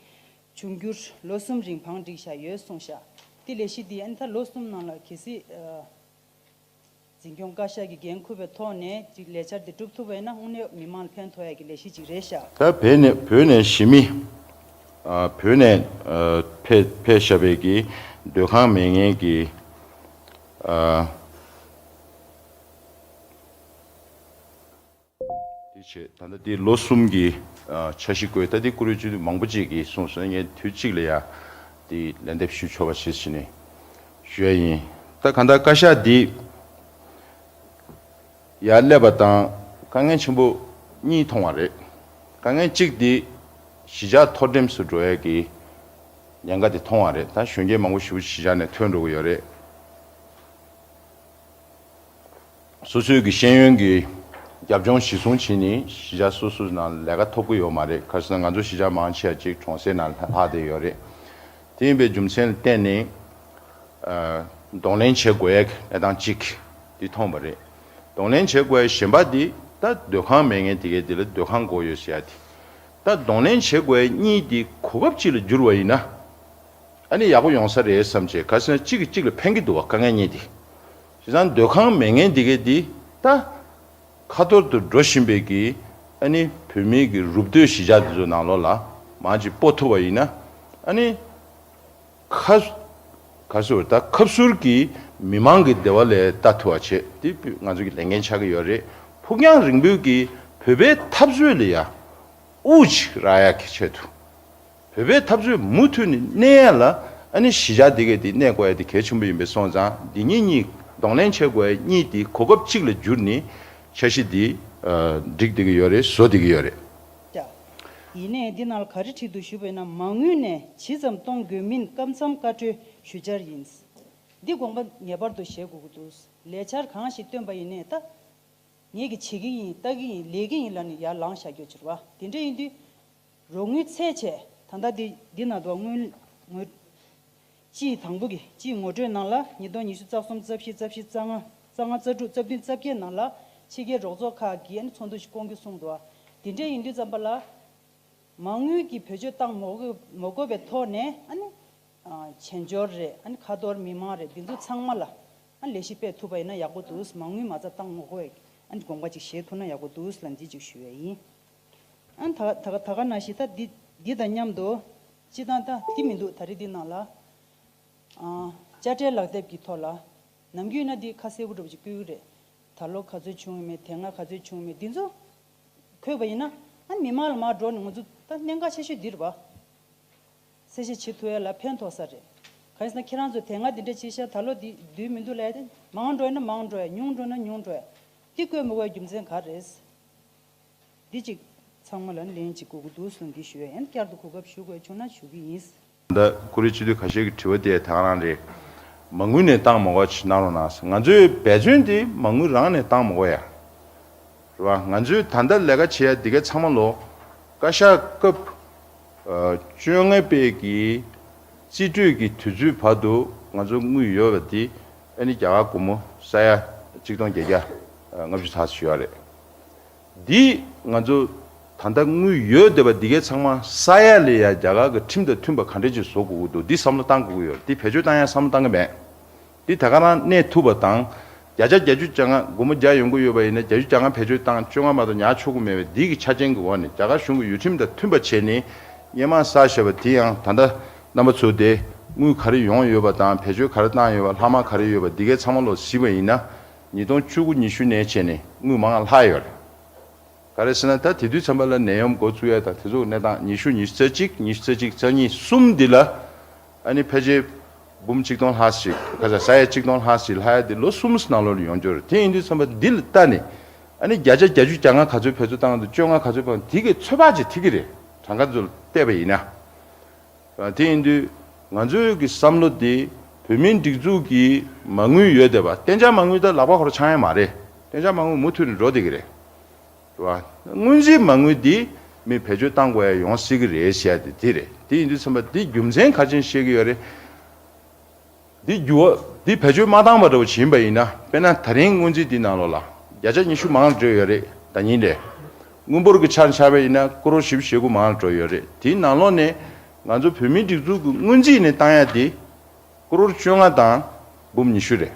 འབྱུང་འགྱུར་ལོ་གསུམ་རིང་བང་བསྒྲིགས་བཞག་ཡོད་གསུངས་ཤག་དེ་ལས་གཞི་འདི་ཨ་ནི་ད་ལོ་གསུམ་ནང་ལ་གལ་སྲིད་ཨ་འཛིན་སྐྱོང་བཀའ་ཤག་གི་འགན་འཁུར་བའི་ཐོག་ནས་ཅིག་ལས་འཆར་འདི་སྒྲུབ་ཐུབ་པ་ཡིན་ན། དངོས་གནས་མི་མང་ལ་ཕན་ཐོགས་ཡ་གི་ལས་གཞི་ཅིག་རེད་ཤག་ད་བོད་ནས་བོད་ནས་གཞིས་མི། ཨ། བོད་ནས་ཨ་ཕེབས་ཕེབས་བཞག་པའི་གི་སྡོད་ཁང་མེད་མཁན་གྱི། ཨ། དེ་བྱས་ད་ལྟ་དེ་ལོ་གསུམ་གྱི་ཨ་འཆར་གཞི་བཀོད། ད་དེ་བཀུར་འོས་སྤྱི་འཐུས་མང་པོ་ཅིག་གིས་གསུངས་སོང་། ངས་དུས་གཅིག་ལ་ཡ་དེ་ལན་འདེབས་ཞུ་ཆོག་པ་བྱེད་ཟེར་ནས་ཞུ་ཡ་ཡིན། ད་གང་ལྟར་བཀའ་ཤག་འདི་ཡར་སླེབས་པ་དང་དཀའ་ངལ་ཆེན་པོ་གཉིས་མཐོང་བ་རེད། དཀའ་ངལ་གཅིག་དེ་གཞིས་ཆགས་མཐོ་འགྲེམས་སུ་འགྲོ་ཡ་གི་ཉེན་ཁ་དེ་མཐོང་བ་རེད། ད་གཞོན་སྐྱེས་མང་པོ་ཞིག་གཞིས་ཆགས་ནས་ཐོན་འགྲོ་གི་ཡོད་རེད། སོ་སོའི་གི་ཤེས་ཡོན་གྱི་རྒྱབ་ལྗོངས་གཞིར་བཟུང་བྱས་ནས་གཞིས་ཆགས་སོ་སོའི་ནང་ལས་ཀ་ཐོབ་ཀྱི་ཡོད་མ་རེད། ག་རེ་ཟེར་ན་ང་ཚོ་གཞིས་ཆགས་མང་ཆེ་བ་ཅིག་གྲོང་གསེབ་ནང་ལྷག་བསྡད་ཡོད་རེད། དེ་ཡིན་པའི་རྒྱུ་མཚན་ལ་བརྟེན་ནས་ཨ་གདོང་ལེན་བྱེད་དགོས་ཡ་གི་གནས་སྟངས་གཅིག་དེ་མཐོང་བ་རེད། གདོང་ལེན་བྱེད་དགོས་ཡ་གཞན་པ་དེ་ད་སྡོད་ཁང་མེད་མཁན་དེ་གའི་དེ་ལ་སྡོད་ཁང་དགོས་ཡོད་ཟེར་ཡ་དེ། ད་གདོང་ལེན་བྱེད་དགོས་ཡ་གཉིས་དེ་གོ་སྐབས་གཅིག་ལ་བསྒྱུར་བ་ཡིན་ན། ཨ་ནི་ཡག་པོ་ཡོང་ས་རེད་བསམ་བྱས། ག་རེ་ཟེར་ན་གཅིག་གིས་གཅིག་ལ་ཕན་གྱི་འདུག་བ། དཀའ་ངལ་གཉིས་དེ། བྱས་ཙང་སྡོད་ཁང་མེད་མཁན་དེ་གས་དེ་ད་ཁ་ཐོར་དུ་འགྲོ་བཞིན་པའི་གི་ཨ་ནི་བོད་མིའི་གི་རུབ་སྡོད་གཞིས་ཆགས་དེ་ཚོའི་ནང་ལོགས་ལ་མར་ཅིག་སྤོ་ཐུབ་པ་ཡིན་ན། ཨ་ནི་ཁ་ག་རེ་ཟེར། ད་ཁ་ཟུར་གྱི་མི་མང་གི་བདེ་བ་ལ་ལྟ་ཐུབ་པ་བྱས། དེ་ང་ཚོ་གི་ལས་འགན་ཆགས་ཀྱི་ཡོད་རེད། ཕུགས་རྒྱང་རིང་པོའི་གི་བོད་པའི་འཐབ་རྩོད་ལ་ཡ་དབུགས་ཅིག་རག་ཡ་གི་ཆེད་དུ། བོད་པའི་འཐབ་རྩོད་མུ་མཐུད་ནས་གནས་ཡ་ལ་ཨ་ནི་གཞིས་ཆགས་འདི་གས་འདི་གནས་དགོས་ཡ་དེ་གལ་ཆེན་པོ་ཡིན་པས་སོང་ཙང་། འདི་གཉིས་གཉིས་གདོང་ལེན་བྱེད་དགོས་ཡ་གཉིས་དེ་གོ་སྐབས་གཅིག་ལ་བསྒྱུར་ནས་འཆར་གཞི་འདི་ཨ་སྒྲིག་བསྡད་ཀྱི་ཡོད་རེད། བཟོ་བསྡད་ཀྱི་ཡོད་རེད། ཡ། ཡིན་ནའི་འདི་ནང་ལ་ག་རེ་བྲིས་འདུག་ཞུས་པ་ཡིན་ན། མ་དངུལ་ནས་ཇི་ཙམ་གཏོང་དགོས་མིན་སྐབས་མཚམས་བཀའ་འཁྲོལ་ཞུ་འཆར་ཡིན། འདི་དགོངས་པ་ངེས་པར་དུ་བཞེས་དགོས་ཀྱི་འདུག་ལས་འཆར་གང་ཞིག་བཏོན་པ་ཡིན་ནའི་ད། ངེད་ཀྱིས་བྱེད་ཀྱི་ཡིན། ལྟ་གི་ཡིན། ལས་ཀྱི་ཡིན་ལབ་ནས་ཡར་ལངས་བཞག་རྒྱུ་ཅིག་རེད་བ། དེ་འདྲ་ཡིན་དུས། རོགས་དངུལ་ཚད་བྱས། ད་ལྟ་འདི་འདི་ན་འདུག་དངུལ་དངུལ། སྤྱིའི་དང་པོ་གི་སྤྱིའི་ངོ་སྤྲོད་ནང་ལ་ཉིས་སྟོང་ཉི་ཤུ་རྩ་གསུམ་རྩ་བཞི་རྩ་བཞི་རྩ་ལྔ་རྩ་ལྔ་རྩ་དྲུག་རྩ་བདུན་རྩ་བརྒྱད་ནང་ལ་ཕྱི་རྒྱལ་རོགས་ཚོགས་ཁག་གིས་ཨ་ནི་ཚོགས་འདུ་ཞིག་བསྐོང་རྒྱུ་གསུངས་འདུག་དེ་འདྲ་ཡིན་དུས་ཙམ་པ་ལ། མ་དངུལ་གྱི་བེད་སྤྱོད་བཏང་མ་དགོས་མ་དགོས་པའི་ཐོག་ནས་ཨ་ནི། ཨ། བྱེས་འབྱོར་རེད། ཨ་ནི་ཁ་ཐོར་མི་མང་རེད། འདི་ཚོ་ཚང་མ་ལ་ཨ་ནི་ལས་གཞི་སྤེལ་ཐུབ་པ་ཡིན་ན་ཡག་པོ་འདུག་མ་དངུལ་མ་རྩ་བཏང་མ་དགོས་པའི་ཨ་ནི་དགོངས་པ་ཅིག་བཞེས་ཐུབ་ན་ཡག་པོ་འདུག་ལབ་འདི་ཅིག་ཞུ་ཡས་ཡིན། ཨ་ནི་ད་ད་ད་ག་ནང་བཞིན་ད་འདི་འདི་དང་མཉམ་དུ་སྤྱི་བཏང་ད་འདི་མི་འདུག་ད་རེས་འདི་ནང་ལ་ཨ་དཔྱ་ཁྲལ་ལག་དེབ་ཀྱི་ཐོག་ལ་ནམ་རྒྱུན་ན་འདི་ཁ་གསལ་པོ་འདྲ་པོ་ཅིག་བཀོད་ཀྱི་རེད། ད་ལོ་ག་ཚོད་བྱུང་ཡོད་མེད། དེ་སྔ་ག་ཚོད་བྱུང་ཡོད་མེད། འདི་ཚོ་འཁོད་པ་ཡིན་ན་ཨ་མི་མང་ལ་མར་འགྲོ་ནས་ང་ཚོ་ད་གནད་འགག་ཆེ་ཤོས་འདི་རེད་བ། གསལ་བཤད་བྱེད་ཐུབ་ཡ་ལ་ཕན་ཐོགས་ས་རེད། གང་ཡིན་ཟེར་ན་ཁྱེད་རང་ཚོ་དེ་སྔ་འདི་འདྲ་བྱས་ཤག་ད་ལོ་འདི་བསྡུས་མི་འདུག་ལབ་ཡ་དེ། མང་འགྲོ་ཡ་ན་མང་འགྲོ་ཡ། ཉུང་འགྲོ་ན་ཉུང་འགྲོ་ཡ། འདི་བཀོད་མི་དགོས་རྒྱུ་མཚན་ག་རེ་རེད། འདི་གཅིག་ཚང་མ་ལ་ལན་གཅིག་དགོས་ཀྱི་འདུག་གསུང་གི་ཞུ་ཡ་ཡིན། བསྐྱར་དུ་གོ་སྐབས་ཞུ་དགོས་བྱུང་ན་ཞུ་གི་ཡིན། ད་ཀུ་རེ་སྤྱི་འཐུས་ཁ་ཤས་ཀྱི་དྲི་བ་དེ་ད་ག་རང་རེད། མ་དངུལ་ནས་བཏང་མ་དགོས་ཅིག་གནང་རོགས་གནང་ཟེར། ང་ཚོའི་འབད་བརྩོན་དེ་མ་དངུལ་རང་ནས་བཏང་མ་དགོས་ཡ། རེད་བ། ང་ཚོས་ད་ལྟ་ལས་ཀ་བྱེད་ཡ་འདི་གའི་ཚང་མ་ལོ། བཀའ་ཤག་སྐབས་ཨ་བཅོ་ལྔ་པའི་གི་རྩིས་སྤྲོད་ཀྱི་དུས་ཚོད་བར་དུ་ང་ཚོ་དངུལ་ཡོད་པ་འདི་ཨ་ནི་རྒྱ་གར་སྒོར་མོ་ས་ཡ་གཅིག་སྟོང་བརྒྱད་བརྒྱ་ལྔ་བཅུ་ཙམ་ཞུ་ཡ་རེད། འདི་ང་ཚོ་ད་ལྟ་དངུལ་ཡོད་བསྡད་པ་འདི་གའི་ཚང་མ་ས་ཡ་ལ་ཡ་རྒྱ་གར་གྱི་ཁྲིམས་དང་མཐུན་པ་ག་འདྲས་ཅིག་བཟོ་དགོས་ཀྱི་འདུག་འདི་བསམ་བློ་བཏང་དགོས་ཀྱི་ཡོད་རེད། འདི་བེད་སྤྱོད་བཏང་ཡ་བསམ་བློ་བཏང་གི་མེད། འདི་ད་ག་རང་གནས་ཐུབ་པ་དང་། བརྒྱ་ཆ་བརྒྱད་ཅུ་གྱ་ལྔ་སྒོར་མོ་བརྒྱ་ཡོང་གི་ཡོད་པ་ཡིན་ན་བརྒྱད་ཅུ་གྱ་ལྔ་བེད་སྤྱོད་བཏང་བཅོ་ལྔ་མ་གཏོགས་ཉར་ཆོག་གི་མེད་པའི་འདི་གི་ཆ་རྐྱེན་གྱི་འོག་ནས་རྒྱ་གར་གཞུང་གི་ཡུལ་ཁྲིམས་དང་མཐུན་པ་བྱས་ནས་སྔོན་མ་བསགས་བཞག་པ་དེ་ཡང་ད་ལྟ་རྣམ་པ་ཚོ་དེ་དངུལ་ག་རེ་ཡོང་ཡོད་པ་དང་བེད་སྤྱོད་ག་རེ་བཏང་ཡོད་པ་ལྷག་མ་ག་རེ་ཡོད་པ་འདི་གའི་ཚང་མ་ལོ་གཟིགས་པ་ཡིན་ན་ཉིས་སྟོང་བཅུ་དགུ་ཉི་ཤུ་ནས་བྱས་ནས་དངུལ་མང་ལྷག་ཡོད་རེད། ག་རེ་ཟེར་ན་ད་དེ་དུས་ཙམ་པ་ལ་ནད་ཡམས་འགོ་བཙུགས་ཡ་དང་དེ་ཚོ་གི་གནས་སྟངས་ཉི་ཤུ་ཉི་ཤུ་རྩ་གཅིག་ཉི་ཤུ་རྩ་གཅིག་རྩ་གཉིས་གསུམ་འདི་ལ་ཨ་ནི་ཕལ་ཆེར་འབུམ་གཅིག་སྟོང་ལྷག་ཞིག་ག་ས་ས་ཡ་གཅིག་སྟོང་ལྷག་ཞིག་ལྷག་ཡ་དེ་ལོ་གསུམ་ནང་ལོགས་ལ་ཡོང་རྒྱུ་རེད། དེ་ཡིན་དུས་ཙམ་པ་འདི་ལ་ལྟ་ནས་ཨ་ནི་བརྒྱ་ཆ་བརྒྱད་ཅུ་གྱ་ལྔ་ག་ཚོད་བེད་སྤྱོད་བཏང་འདུག་བཅོ་ལྔ་ག་ཚོད་བཏང་འདུག་དེ་གི་ཚོད་དཔག་ཅིག་ཐིག་གི་རེད། གྲངས་ཀ་ཚོ་ལ་བལྟས་པ་ཡིན་ན། དེ་ཡིན་དུས་ང་ཚོའི་གི་བསམ་བློ་དེ་བོད་མིའི་སྒྲིག་འཛུགས་ཀྱི་མ་དངུལ་ཡོད་བསྡད་པ་གཏན་འཇགས་མ་དངུལ་ད་ལག་པ་ཁོ་རང་འཆང་ཡ་མ་རེད། གཏན་འཇགས་མ་དངུལ་མུ་མཐུད་ནས་འགྲོ་བསྡད་ཀྱི་རེད། རེད་བ། སྔོན་རྩིས་མ་དངུལ་འདི་མི་བེད་སྤྱོད་བཏང་དགོས་ཡ་ཡོང་སྲིད་ཀྱི་རེད་ཟེར་ཡ་དེ་དེ་རེད། དེ་ཡིན་དུས་ཙམ་པ་འདི་རྒྱུ་མཚན་ག་ཅན་བཤད་ཀྱི་ཡོད་རེད། འདི་རྒྱུ་བ་འདི་བེད་སྤྱོད་མ་བཏང་བ་འདྲ་བོ་བྱིན་པ་ཡིན་ན། དཔེར་ན་ད་རིང་སྔོན་རྩིས་འདི་ནང་ལོགས་ལ་བརྒྱ་ཆ་ཉི་ཤུ་མང་འགྲོ་ཡོད་རེད། ཟླ་ཉིན་ལས་དངུལ་འབོར་གྱི་ཆ་ཆ་བ་ཡིན་ན་ཀོ་རོར་བཞི་བཅུ་ཞེ་དགུ་མང་འགྲོ་ཡོད་རེད། དེའི་ནང་ལོགས་ནས་ང་ཚོ་བོད་མིའི་སྒྲིག་འཛུགས་ཀྱི་སྔོན་རྩིས་ནས་བཏང་ཡ་དེ་ཀོ་རོར་བཅོ་ལྔ་དང་འབུམ་ཉི་ཤུ་རེད།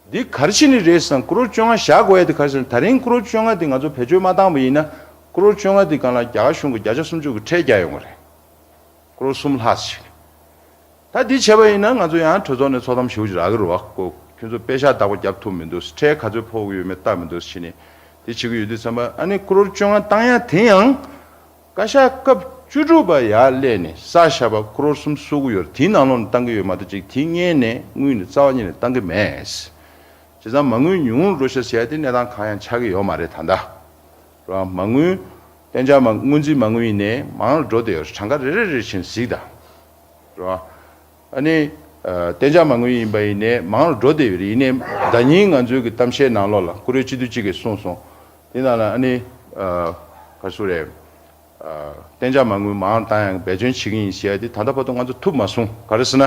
འདི་ག་རེ་བྱས་ནས་རེད་ཟེར་ན་ཀོ་རོར་བཅོ་ལྔ་བཞག་དགོས་ཡ་དེ་ག་རེ་ཟེར་ན་ད་རིང་ཀོ་རོར་བཅོ་ལྔ་དེ་ང་ཚོ་བེད་སྤྱོད་མ་བཏང་བ་ཡིན་ན་ཀོ་རོར་བཅོ་ལྔ་དེ་སྒང་ལ་རྒྱ་གར་གཞུང་གི་བརྒྱ་ཆ་སུམ་ཅུ་གི་ཁྲལ་རྒྱག་ཡོང་གི་རེད། ཀོ་རོར་གསུམ་ལྷག་ཞིག་ད་འདི་བྱས་པ་ཡིན་ན་ང་ཚོ་ཡང་གྲོས་ཚོགས་ནས་ཚོགས་གཏམ་ཞེ་པོ་ཅིག་རག་གི་རེད་བ། ཁོ་ཁྱོད་ཚོ་པེ་ཤག་བདག་པོ་རྒྱབ་ཐུབ་མི་འདུག་ཁྲལ་ག་ཚོད་ཕོག་གི་ཡོད་མེད་ལྟ་མི་འདུག་བྱས་ནས་དེ་བྱེད་ཀྱི་ཡོད་དུས་ཙམ་པ་ཨ་ནི་ཀོ་རོར་བཅོ་ལྔ་བཏང་ཡ་དེ་ཡང་བཀའ་ཤག་སྐབས་བཅུ་དྲུག་པ་ཡར་སླེབས་ནས་བསགས་བཞག་པ་ཀོ་རོར་གསུམ་གསོག་གི་ཡོད་རེད། དེའི་ནང་ལོགས་ནས་བཏང་གི་ཡོད་མ་གཏོགས་ཅིག་དེའི་སྔོན་ནས་དངུལ་ནི་རྩ་བ་ཉིད་ནས་བཏང་གི་མེད། བྱས་ཙང་མ་དངུལ་ཉུང་རུ་འགྲོ་ཤག་ཟེར་ཡ་དེ་གནས་སྟངས་གང་ཡང་ཆགས་ཀྱི་ཡོད་མ་རེད། ད་ལྟ་རང་མ་དངུལ་གཏན་འཇགས་མ་སྔོན་རྩིས་མ་དངུལ་ཡིན་ནའི་མང་རུ་འགྲོ་བསྡད་ཡོད་རེད། གྲངས་ཀ་རེ་རེ་རེ་བཞིན་གཟིགས་དང་། རེད་བ། ཨ་ནི་ཨ་གཏན་འཇགས་མ་དངུལ་ཡིན་པ་ཡིན་ནའི་མང་རུ་འགྲོ་བསྡད་ཡོད་རེད། ཡིན་ནའི་ཟླ་ཉིན་ང་ཚོའི་གི་གཏམ་བཤད་ནང་ལོགས་ལ་བཀུར་འོས་སྤྱི་འཐུས་གཅིག་གིས་གསུངས་སོང་། དེ་ནང་ལ་ཨ་ནི་ཨ་ག་རེ་ཟེར་རེད། ཨ་གཏན་འཇགས་མ་དངུལ་མང་རུ་བཏང་ཡག་འབད་བརྩོན་བྱེད་ཀྱི་ཡིན་ཟེར་ཡ་དེ་ད་ལྟ་བར་དུ་ང་ཚོ་ཐུབ་མ་སོང་། ག་རེ་ཟེར་ན།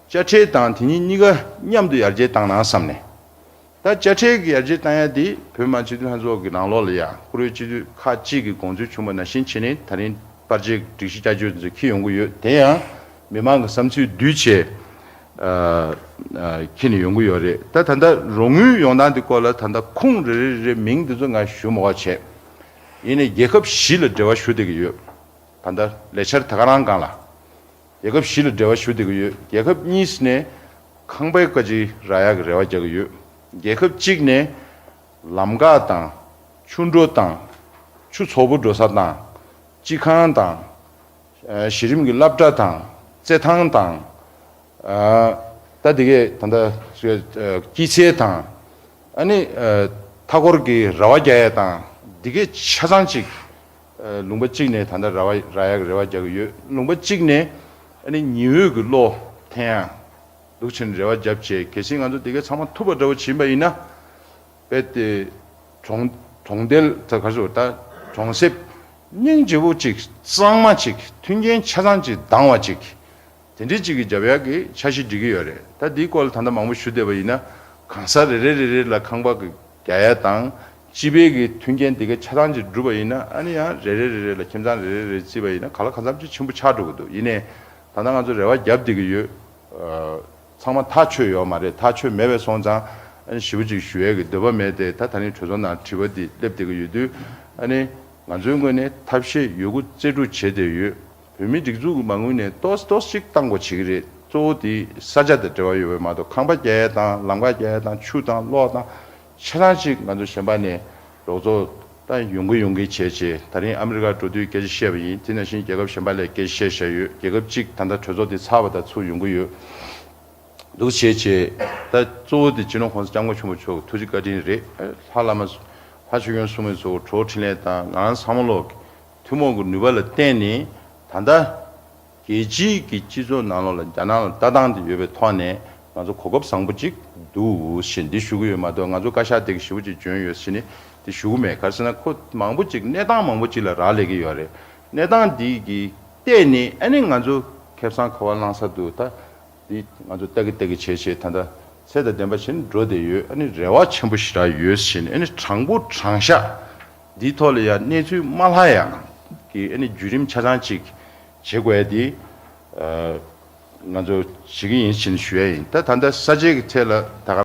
དཔྱ་ཁྲལ་དང་དེ་གཉིས་གཉིས་ཀ་མཉམ་དུ་ཡར་རྒྱས་བཏང་ན་བསམ་ནས། ད་དཔྱ་ཁྲལ་གྱི་ཡར་རྒྱས་བཏང་ཡ་དེ་བོད་མི་མང་སྤྱི་འཐུས་ལྷན་ཚོགས་ཀྱི་ནང་ལོགས་ལ་ཡ་བཀུར་འོས་སྤྱི་འཐུས་ཁག་ཅིག་གི་དགོངས་ཚུལ་བྱུང་བ་ནང་བཞིན་བྱས་ནས་ད་རིང་པར་ཆས་སྒྲིག་གཞི་བསྐྱར་བཅོས་འདི་ཚོ་འཁྱེར་ཡོང་གི་ཡོད། དེ་ཡང་མི་མང་གི་བསམ་ཚུལ་བསྡུས་བྱས་ཨ་ཨ་འཁྱེར་ནས་ཡོང་གི་ཡོད་རེད། ད་ད་ལྟ་རོགས་དངུལ་ཡོང་སྟངས་འདི་སྐོར་ལ་ད་ལྟ་ཁུངས་རེ་རེ་རེ་མིང་འདི་ཚོ་ང་ཞུ་མ་དགོས་བྱས། ཡིན་ནའི་རྒྱལ་ཁབ་བཞི་ལ་འབྲེལ་བ་ཞུ་བསྡད་ཀྱི་ཡོད། ད་ལྟ་ལས་འཆར་ད་ག་རང་སྒང་ལ། རྒྱལ་ཁབ་བཞི་ལ་འབྲེལ་བ་ཞུ་བསྡད་ཀྱི་ཡོད། རྒྱལ་ཁབ་གཉིས་ནས་ཁང་པའི་བཀའ་སྤྱི་རག་ཡག་གི་རེ་བ་རྒྱག་གི་ཡོད། རྒྱལ་ཁབ་གཅིག་ནས་ལམ་འགག་དང་། ཆུ་འགྲོ་དང་། ཆུ་ཚོགས་པ་འགྲོ་ས་དང་། སྤྱི་ཁང་དང་། ཨ་གཞི་རིམ་གྱི་སློབ་གྲྭ་དང་། རྩེད་ཐང་དང་། ཨ་ད་འདི་གས་ད་ལྟ་སྐྱིད་ཚལ་དང་། ཨ་ནི་ཨ་མཐའ་འཁོར་གྱི་ར་བ་རྒྱག་ཡས་དང་འདི་གས་ཆ་ཚང་ཅིག་ཨ་ལུང་པ་གཅིག་ནས་ད་ལྟ་ར་བ་རག་ཡག་རེ་བ་རྒྱག་གི་ཡོད། ལུང་པ་གཅིག་ནས་ཨ་ནི་ཉི་འོད་ཀྱི་གློག་འཐེན་ཡག་འདུག་ཕྱིན་རེ་བ་རྒྱབ་བྱས། གལ་སྲིད་ང་ཚོ་འདི་གས་ཚང་མ་ཐུབ་པ་འདྲ་བོ་བྱིན་པ་ཡིན་ན། རྦད་དེ་གྲོང་གྲོང་རྡལ་ད་ག་ཚོད་ད་གྲོང་གསེབ་སྙིང་རྗེ་པོ་ཅིག་གཙང་མ་ཅིག་མཐུན་རྐྱེན་ཆ་ཚང་ཅིག་འདང་བ་ཅིག་དེ་འདྲའི་ཅིག་གི་རྒྱབ་ཡག་གི་འཆར་གཞི་སྒྲིག་གི་ཡོད་རེད། ད་འདིའི་སྐོར་ལ་ད་ལྟ་མང་པོ་ཞུ་བསྡད་པ་ཡིན་ན་གང་ས་རེ་རེ་རེ་རེ་ལ་ཁང་པ་གི་རྒྱག་ཡ་དང་སྤྱི་པའི་གི་མཐུན་རྐྱེན་དེ་ག་ཆ་ཚང་ཅིག་བསྒྲུབས་པ་ཡིན་ན་ཨ་ནི་ཡང་རེ་རེ་རེ་རེ་ལ་ཁྱིམ་ཚང་རེ་རེ་རེ་རེ་བརྩིས་པ་ཡིན་ན་ག་ལ་གང་འཚམ་ཅིག་ཆེན་པོ་ཆགས་འགྲོ་གི་འདུག་ཡིན་ནའི་ད་ལྟ་ང་ཚོ་རེ་བ་བརྒྱབ་བསྡད་ཀྱི་ཡོད། ཚང་མ་ཐག་ཆོད་ཡོད་མ་རེད། ཐག་ཆོད་མེད་པས་སོང་ཙང་ཨ་ནི་ཞེ་པོ་ཅིག་ཞུ་ཡས་ཀྱི་འདོད་པ་མེད་དེ། ད་ད་རིང་གྲོས་ཚོགས་ནང་དྲི་བ་འདི་སླེབས་བསྡད་ཀྱི་ཡོད་དུས་ཨ་ནི་ང་ཚོའི་ངོས་ནས་ཐབས་ཤེས་ཡོད་རྒུ་རྩལ་སྤྲུགས་བྱས་བསྡད་ཡོད། བོད་མིའི་སྒྲིག་འཛུགས་ཀྱི་མ་དངུལ་ནས་ཏོག་ཙམ་ཏོག་ཙམ་ཅིག་བཏང་དགོས་བྱེད་ཀྱི་རེད། གཙོ་བོ་དེ་ས་ཆ་དང་འབྲེལ་བ་ཡོད་པ་མ་གཏོགས་ཁང་པ་རྒྱག་ཡས་དང་ལམ་ཁ་རྒྱག་ཡས་དང་ཆུ་དང་གློག་དང་ཆ་ཚང་ཅིག་ང་ཚོ་གཞན་པ་ནས་རོགས་ཚོགས་ད་ཡོང་གི་ཡོང་གི་བྱས་བྱས། ད་རིང་ཨ་མི་རི་ཀ་འགྲོ་དུས་སྐད་ཆ་བཤད་པ་ཡིན། དེ་ནང་བཞིན་རྒྱལ་ཁབ་གཞན་པ་ལ་སྐད་ཆ་བཤད་བཞག་ཡོད། རྒྱལ་ཁབ་གཅིག་ད་ལྟ་གྲོས་ཚོགས་དེ་ཚར་བ་དང་ཚུར་ཡོང་གི་ཡོད་འདུག་བྱས་བྱས། ད་གཙོ་བོ་དེ་སྤྱི་ནོར་༸གོང་ས་༸སྐྱབས་མགོན་ཆེན་པོ་མཆོག་གི་ཐུགས་རྗེ་བཀའ་དྲིན་རེད། ལྷ་བླ་མ་ལྷ་ཆོས་སྐྱོང་སྲུང་མའི་ཚོགས་གྲོགས་འཕྲིན་ལས་དང་ང་རང་ཚང་མ་ལོག་གི་ཐུན་མོང་གི་ནུས་པ་ལ་བརྟེན་ནས་ད་ལྟ་ རྒྱལ་སྤྱིའི་གི་སྤྱི་ཚོགས་ནང་ལོགས་ལ་རྒྱ་ནག་ལ་ལྟ་སྟངས་དེ་ཡོད་པའི་ཐོག་ནས་ང་ཚོ་གོ་སྐབས་བཟང་པོ་ཅིག་འདུག་ཞེས་འདི་ཞུ་གི་ཡོད་མ་གཏོགས། ང་ཚོ་བཀའ་ཤག་དེ་གི་ཞེ་པོ་ཅིག་འཇོན་ཡོད་ཞེས་ནི་འདི་ཞུ་གི་མེད། ག་རེ་ཟེར་ན་ཁོ་མང་པོ་ཅིག་གནས་སྟངས་མང་པོ་ཅིག་ལ་རག་ལས་ཀྱི་ཡོད་རེད། གནས་སྟངས་འདི་གི་བལྟས་ནས་ཨ་ནི་ང་ཚོ་ཁེ་བཟང་ག་པར་བླང་ས་འདུག་ད་འདི་ང་ཚོ་ལྟ་གི་ལྟ་གི་བྱས་བྱས་ད་ལྟ་ཚད་དང་ལྡན་པ་བྱས་ནས་འགྲོ་བསྡད་ཡོད། ཨ་ནི་རེ་བ་ཆེན་པོ་ཞེ་དྲག་ཡོད་ཞེས་ནི་ཨ་ནི་དྲང་པོ་དྲང་བཞག་འདིའི་ཐོག་ལ་ཡང་གནས་ཚུལ་མ་ལྷག་ཡག་གི་ཨ་ནི་བརྒྱུད་རིམ་ཆ་ཚང་ཅིག་བྱེད་དགོས་ཡ་དེ་ང་ཚོ་བྱེད་ཀྱི་ཡིན་ཞེས་ཞུ་ཡ་ཡིན། ད་ད་ལྟ་ས་ཆའི་གི་ཐད་ལ་ད་ག་